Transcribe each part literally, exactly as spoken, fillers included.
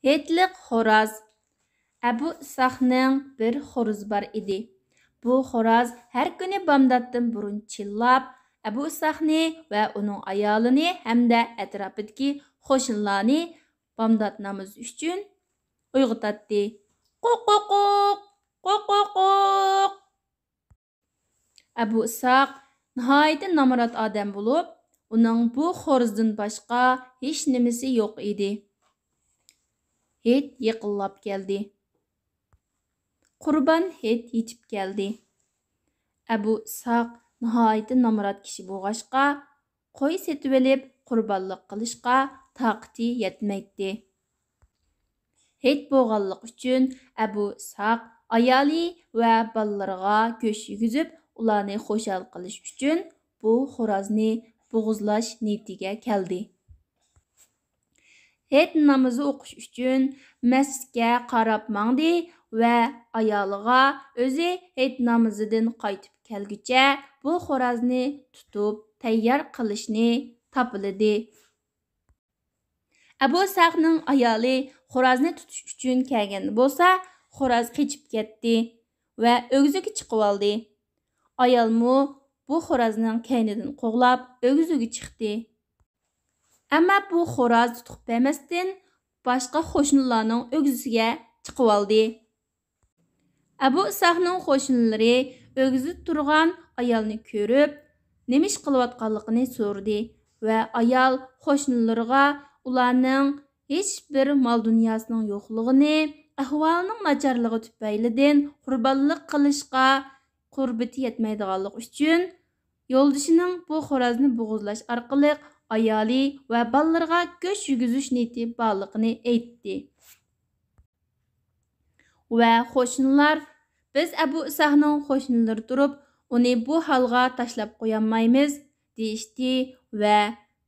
ھېيتلىق خوراز. ئەبۇ ئىسھاقنىڭ بىر خورىزى بار ئىدى. بۇ خوراز ھەر كۈنى بامداتتىن بۇرۇن چىللاپ، ئەبۇ ئىسھاقنى ۋە ئۇنىڭ ئايالىنى ھەمدە ئەتراپىدىكى قوشنىلارنى بامدات نامىزى ئۈچۈن ئويغىتاتتى. قوقوقوق، قوقوقوق. ئەبۇ ئىسھاق ناھايىتى نامرات ئادەم بولۇپ، ئۇنىڭ بۇ خورىزىدىن باشقا ھېچ نېمىسى يوق ئىدى. ھېيت يېقىنلاپ كەلدى. قۇربان ھېيت يېتىپ كەلدى. ئەبۇ ئىسھاق ناھايىتى نامرات كىشى بولغاچقا، قوي سېتىۋېلىپ قۇربانلىق قىلىشقا تاقىتى يەتمەيتتى. ھېيت بولغانلىقى ئۈچۈن ئەبۇ ئىسھاق ئايالى ۋە بالىلىرىغا گۆش يېگۈزۈپ، ئۇلارنى خۇشال قىلىش ئۈچۈن بۇ خورازنى بوغۇزلاش نىيىتىگە كەلدى. ھېيت نامىزى ئوقۇش ئۈچۈن مەسچىتكە قاراپ ماڭدى ۋە ئايالىغا ئۆزى ھېيت نامىزىدىن قايتىپ كەلگۈچە بۇ خورازنى تۇتۇپ تەييار قىلىشنى تاپىلىدى. ئەبۇ ئىسھاقنىڭ ئايالى خورازنى تۇتۇش ئۈچۈن كەلگەندە بولسا، خوراز قېچىپ كەتتى ۋە ئۆگزىگە چىقىۋالدى. ئايالمۇ بۇ خورازنىڭ كەينىدىن قوغلاپ ئۆگزىگە چىقتى. ئەمما بۇ خوراز تۇتۇق بەرمەستىن، باشقا قوشنىلارنىڭ ئۆگزىسىگە چىقىۋالدى. ئەبۇ ئىسھاقنىڭ قوشنىلىرى ئۆگزىدە تۇرغان ئايالنى كۆرۈپ، نېمە ئىش قىلىۋاتقانلىقىنى سورىدى ۋە ئايال قوشنىلىرىغا ئۇلارنىڭ ھېچ بىر مال-دۇنياسىنىڭ يوقلۇقىنى، ئەھۋالىنىڭ ناچارلىقى تۈپەيلىدىن قۇربانلىق قىلىشقا قۇربىتى يەتمەيدىغانلىقى ئۈچۈن، يولدىشىنىڭ بۇ خورازنى بوغۇزلاش ئارقىلىق ئايالى ۋە بالىلىرىغا گۆش يېگۈزۈش نىيىتى بارلىقىنى ئېيتتى. ۋە قوشنىلار، «بىز ئەبۇ ئىسھاقنىڭ قوشنىلىرى تۇرۇپ، ئۇنى بۇ ھالغا تاشلاپ قويالمايمىز» دېيىشتى ۋە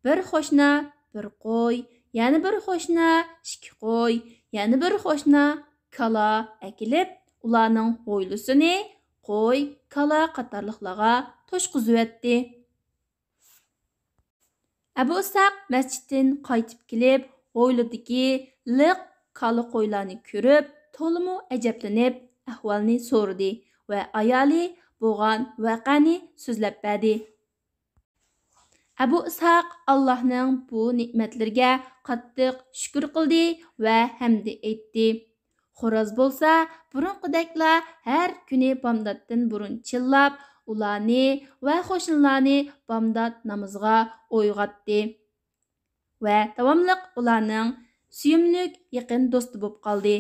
بىر قوشنا بىر قوي، يەنە بىر قوشنا ئىككى قوي، يەنە بىر قوشنا كالا ئەكېلىپ، ئۇلارنىڭ ھويلىسىنى قوي، كالا قاتارلىقلارغا توشقۇزۇۋەتتى. ئەبۇ ئىسھاق مەسچىتتىن قايتىپ كېلىپ، ھويلىدىكى لىق كالا قويلارنى كۆرۈپ، تولىمۇ ئەجەبلىنىپ، ئەھۋالنى سورىدى ۋە ئايالى بولغان ۋەقەنى سۆزلەپ بەردى. ئەبۇ ئىسھاق ئاللاھنىڭ بۇ نېمەتلىرىگە قاتتىق شۈكۈر قىلدى ۋە ھەمدە ئېيتتى. خوراز بولسا بۇرۇنقىدەكلا ھەر كۈنى بامداتتىن بۇرۇن چىللاپ، ئۇلارنى ۋە قوشنىلارنى بامدات نامىزىغا ئويغاتتى ۋە داۋاملىق ئۇلارنىڭ سۆيۈملۈك يېقىن دوستى بولۇپ قالدى.